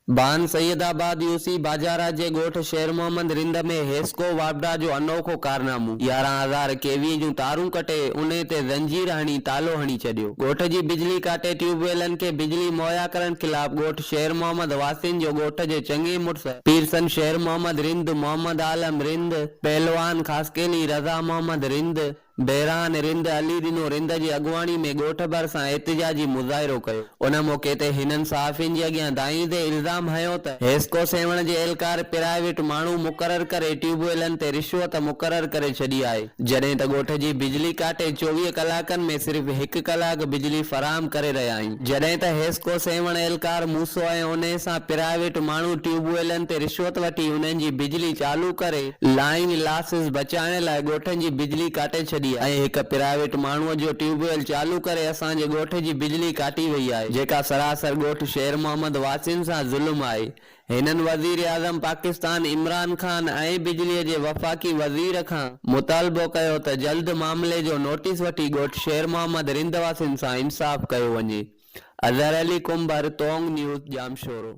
بان سيد آباد يوسي باجارا جي ڳوٺ شير محمد رند ۾ حيسڪو واپڊا جو انوکو ڪارنامو، 11,000 ڪي وي جون تارون ڪٽي انهي تي زنجير هڻي تالو هڻي ڇڏيو. ڳوٺ جي بجلي ڪاٽي ٽيوب ويلن کي بجلي مهيا ڪرڻ خلاف ڳوٺ شير محمد واسين جو ڳوٺ جي چڱي مڙس پيرسن شير محمد رند، محمد عالم رند، پهلوان خاصخيلي، رضا محمد رند، بيران رند علي ڏنو رند جي اڳواڻي ۾ ڳوٺ ڀرسان احتجاجي مظاهرو ڪيو. ان موقعي تي هنن صحافين جي اڳيان دانهيندي الزام هنيو ته حيسڪو سيوهڻ جي اهلڪار پرائيويٽ ماڻهو مقرر ڪري ٽيوب ويلن تي رشوت مقرر ڪري ڇڏي آهي جڏهن ته ڳوٺ جي بجلي ڪاٽي 24 ڪلاڪن ۾ صرف هڪ ڪلاڪ بجلي فراهم ڪري رهيا آهيون جڏهن ته حيسڪو سيوهڻ اهلڪار موسو ۽ انهي سان پرائيويٽ ماڻهو ٽيوب ويلن تي رشوت وٺي انهن جي بجلي چالو ڪري لائين لاسز بچائڻ لاء ڳوٺن جي بجلي ڪاٽي ڇڏي ۽ هڪ پرائيويٽ ماڻهوء جو ٽيوب ويل چالو ڪري اسان جي ڳوٺ جي بجلي ڪاٽي وئي آهي جيڪا سراسر ڳوٺ شير محمد واسين سان ظلم آهي. هنن وزيراعظم پاڪستان عمران خان ۽ بجلي جي وفاقي وزير کان مطالبو ڪيو ته جلد معاملي جو نوٽيس وٺي ڳوٺ شير محمد رند واسين سان انصاف ڪيو وڃي. اظهر علي ڪنڀر، تونگ نيوز، ڄامشورو.